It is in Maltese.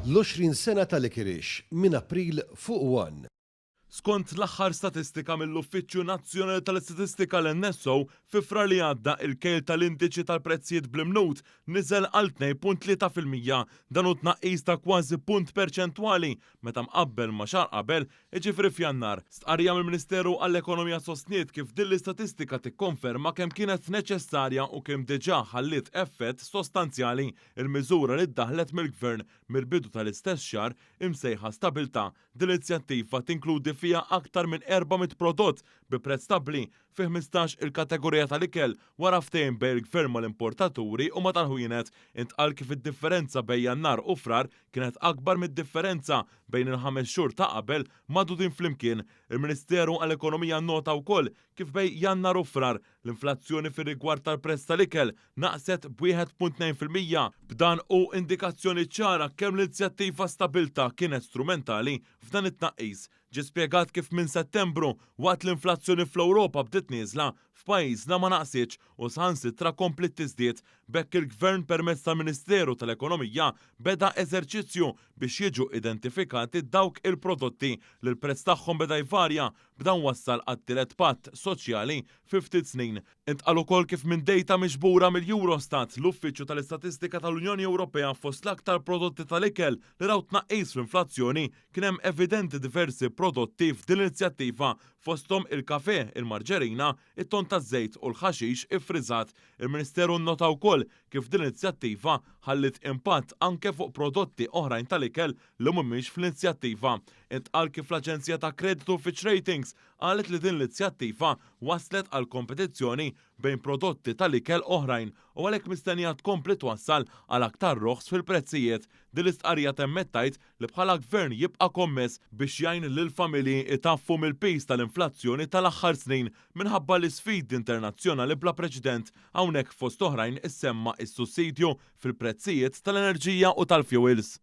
L-20 sena ta' Licorice minn April fuq one. Skont l-aħħar statistika mill-Uffiċċju Nazzjonali tal-Istatistika l-NSO, fi Frar li għadda il-kejl tal-indiċi tal-prezzijiet bl-imnut niżel għal 2.3%. Dan hu tnaqqis ta' kważi punt perċentwali meta mqabbel ma' xahar qabel, jiġifieri f'Jannar. Stqarrija mill-Ministeru għall-Ekonomija sostniet kif din l-istatistika tikkonferma kemm kienet neċessarja u kemm diġà ħalliet effett sostanzjali l-miżura li ddaħħlet mill-Gvern mill-bidu tal-istess xahar imsejħa Stabilità. Din l-inizjattiva tinkludi fiha aktar minn 400 prodott bi prezz stabbli fi 15 il-kategorija tal-ikel wara ftehim bejn il-Gvern mal-importaturi u ma' tal-ħwienet. Intqal kif id-differenza bejn Jannar u Frar kienet akbar mid-differenza bejn il-ħames xhur ta' qabel magħdudin flimkien. Il-Ministeru għall-Ekonomija nnota wkoll kif bejn Jannar u Frar L-inflazzjoni fir-rigward tal-prezz tal-ikel naqset b'1.2%. B'dan hu indikazzjoni ċara kemm l-inizjattiva Stabilta kienet strumentali f'dan it-tnaqqis. Ġie spjegat kif minn Settembru, waqt l-inflazzjoni fl-Ewropa bdiet nieżla, f'pajjiżna ma naqsitx u saħansitra kompliet tiżdied. B'hekk il-Gvern permezz tal-Ministeru tal-Ekonomija beda eżerċizzju biex jiġu identifikati dawk il-prodotti li l-prezz tagħhom beda jvarja B'dan wassal għat-tielet patt soċjali fi ftit snin. Intqal ukoll kif minn dejta miġbura mill-Eurostat, l-Uffiċċju tal-Istatistika tal-Unjoni Ewropea fost l-aktar prodotti tal-ikel li raw tnaqqis fl-inflazzjoni kien hemm evidenti diversi prodotti f'din l-inizjattiva fosthom il-kafè, il-marġerina, it-tonn taż-żejt u l-ħaxix iffriżat. Il-Ministeru nnota wkoll kif din l-inizjattiva ħalliet impatt anke fuq prodotti oħrajn tal-ikel li mhumiex fl-inizjattiva. Intqal kif l-aġenzija ta' kreditu Fitch Ratings qalet li din l-inizjattiva wasslet għal kompetizzjoni bejn prodotti tal-ikel oħrajn u għalhekk mistennija tkompli twassal għal aktar roħs fil-prezzijiet. Din l-istqarrija temmet tgħid li bħala Gvern jibqa' kommess biex jgħin lill-familji jtaffu mill-piż tal-inflazzjoni tal-aħħar snin minħabba l-isfidi internazzjonali bla preċedent. Hawnhekk fost oħrajn issemma s-sussidju fil-prezzijiet tal-enerġija u tal-fjuwils.